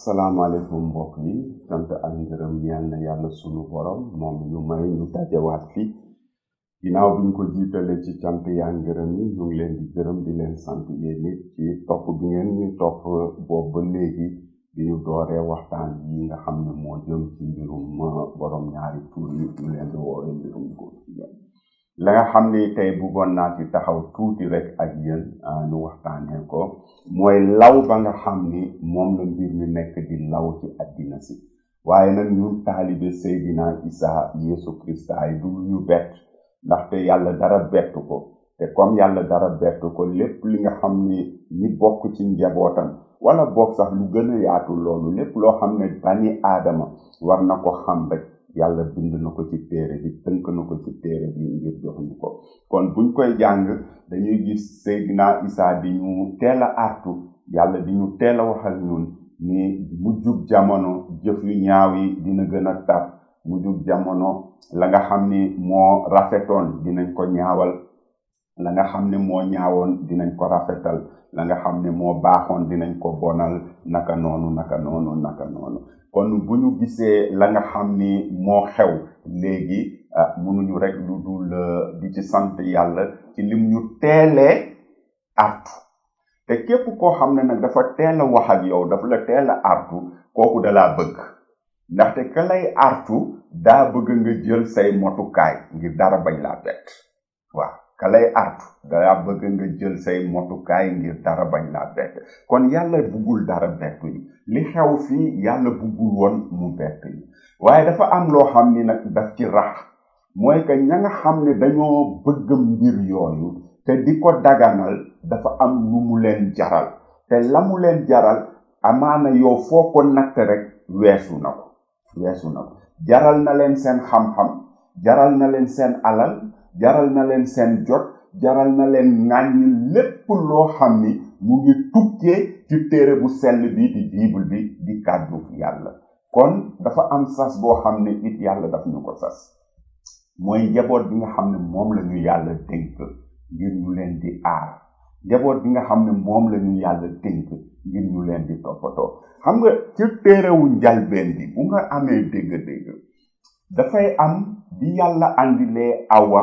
asalaamaaleykum mbokk yi sant ak ngërëm ñeel na yàlla sunu borom moom ñu may ñu dajewaat fi ginnaaw bi ñu ko jiitale ci cant yaa ngërëm yi ñu ngi leen di gërëm di leen sant yéen nit ci topp bi ngeen ñuy topp boobu ba léegi bi ñu dooree waxtaan yi nga xam ne moo jëm ci mbirum borom ñaari tur yi ñu leen di woowee mbirum góor jigéen la nga xam ne tey bëggoon naa ci taxaw tuuti rek ak yéen ñu waxtaanee ko mooy law ba nga xam ni moom la mbir mi nekk di law ci àddina si waaye nag ñun taalibe Seydina Isa Yeesu Krista yi du ñu bett ndaxte yàlla dara bettu ko te comme yàlla dara bettu ko lépp li nga xam ni ñi bokk ci njabootam wala bokk sax lu gën a yaatu loolu lépp loo xam ne bani aadama war na ko xam rek yàlla bind na ko ci téere bi tënk na ko ci téere bi ngir jox ñu ko kon buñ koy jàng dañuy gis Seydina Isa di ñu teel a artu yàlla di ñu teel a waxal ñun ni mujjug jamono jëf yu ñaaw yi dina gën a tar mujjug jamono la nga xam ni moo rafetoon dinañ ko ñaawal la nga xam ne moo ñaawoon dinañ ko rafetal la nga xam ne moo baaxoon dinañ ko bonal naka noonu kon bu ñu gisee la nga xam ni moo xew léegi mënuñu rek lu dul di ci sant yàlla ci lim ñu teelee artu te képp koo xam ne nag dafa teel a wax ak yow dafa la teel a artu kooku dalaa bëgg ndaxte ka lay artu daa bëgg nga jël say motukaay ngir dara bañ laa bett waaw ka lay artu daa bëgg nga jël say motukaay ngir dara bañ laa bett kon yàlla buggul dara bettu yi li xew fii yàlla buggul woon mu bett yi waaye dafa am loo xam ni nag daf ci rax mooy que ña nga xam ne dañoo bëgg mbir yooyu te di ko daganal dafa am lu mu leen jaral te la mu leen jaral amaana yow foo ko natt rek weesu na ko jaral na leen seen xam-xam jaral na leen seen alal jaral na leen seen jot jaral na leen ŋàññi lépp loo xam ni mu ngi tukkee ci téere bu sell bi di bible bi di kàddu yàlla kon dafa am sas boo xam ne it yàlla daf ñu ko sas mooy njaboot bi nga xam ne moom la ñu yàlla dénk ngir ñu leen di aar njaboot bi nga xam ne moom la ñu yàlla dénk ngir ñu leen di toppatoo xam nga ci téerewu njalbeen bi bu nga amee dégg-dégg dafay am bi yàlla andilee Awa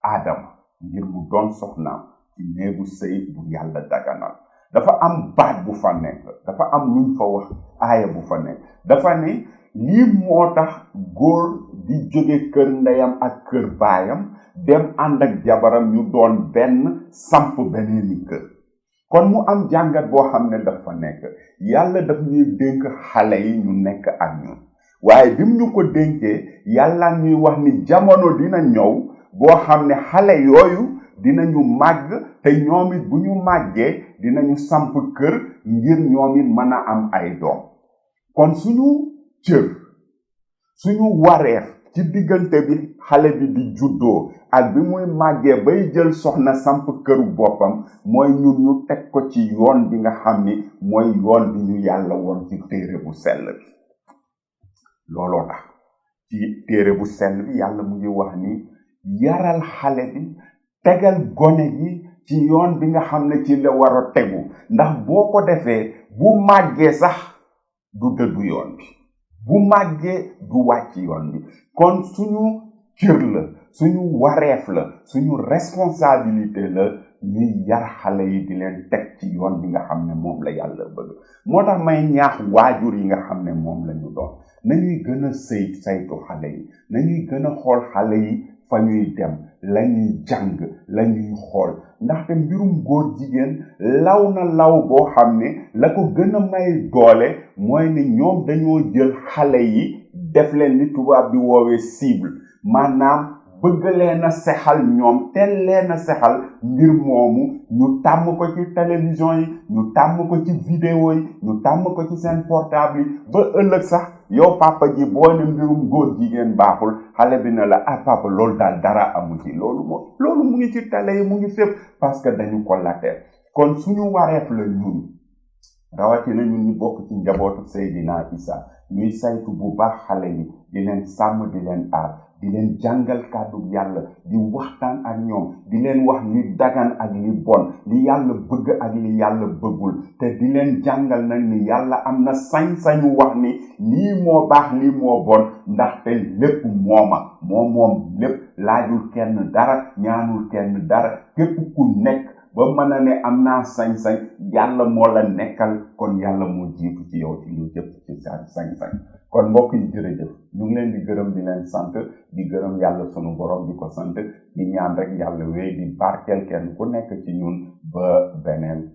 Adama ngir mu doon soxnaam ci néegu sëy bu yàlla daganal dafa am baat bu fa nekk dafa am luñ fa wax aaya bu fa nekk dafa ne lii moo tax góor di jóge kër ndeyam ak kër baayam dem ànd ak jabaram ñu doon benn samp beneeni kër kon mu am jàngat boo xam ne dafa nekk yàlla daf ñuy dénk xale yi ñu nekk ak ñun waaye bi mu ñu ko dénkee yàlla ñuy wax ni jamono dina ñëw boo xam ne xale yooyu dinañu màgg te ñoom it bu ñu màggee dinañu samp kër ngir ñoom it mën a am ay doom kon suñu cër suñu wareef ci diggante bi xale bi di juddoo ak bi muy màggee bay jël soxna samp këru boppam mooy ñun ñu teg ko ci yoon bi nga xam ni mooy yoon bi ñu yàlla woon ci téere bu sell bi looloo tax ci téere bu sell bi yàlla mu ngi wax ni yaral xale bi tegal gone gi ci yoon bi nga xam ne ci la war a tegu ndax boo ko defee bu màggee sax du dëddu yoon bi bu màggee du wàcc yoon bi kon suñu cër la suñu wareef la suñu responsabilité la ñuy yar xale yi di leen teg ci yoon bi nga xam ne moom la yàlla bëgg moo tax may ñaax waajur yi nga xam ne moom la ñu doon nañuy gën a saytu xale yi nañuy gën a xool xale yi fa ñuy dem la ñuy jàng la ñuy xool ndaxte mbirum góor jigéen law na law boo xam ne la ko gën a may doole mooy ne ñoom dañoo jël xale yi def leen li tubaab di woowee cible maanaam bëgg leen a sexal ñoom teel leen a sexal mbir moomu ñu tàmm ko ci télévision yi ñu tàmm ko ci vidéo yi ñu tàmm ko ci seen portable yi ba ëllëg sax yow papa ji boo ne mbirum góor jigéen baaxul xale bi ne la papa loolu daal dara amu ci loolu mu ngi ci télé yi mu ngi fépp parce que dañu ko latee kon suñu wareef la ñun rawatina ñun ñu bokk ci njabootu Seydina Isa ñuy saytu bu baax xale yi di leen sàmm di leen aar di leen jàngal kàddu yàlla di waxtaan ak ñoom di leen wax li dagan ak li bon li yàlla bëgg ak li yàlla bëggul te di leen jàngal nag ni yàlla am na sañ-sañu wax ni lii moo baax lii moo bon ndaxte lépp moom lépp laajul kenn dara ñaanul kenn dara képp ku nekk ba mën a ne am naa sañ-sañ yàlla moo la nekkal kon yàlla moo jiitu ci yow ci lu jëpp ci sa sañ-sañ kon mbokk yi jërëjëf ñu ngi leen di gërëm di leen sant di gërëm yàlla sunu borom di ko sant di ñaan rek yàlla wéy di barkeel kenn ku nekk ci ñun ba beneen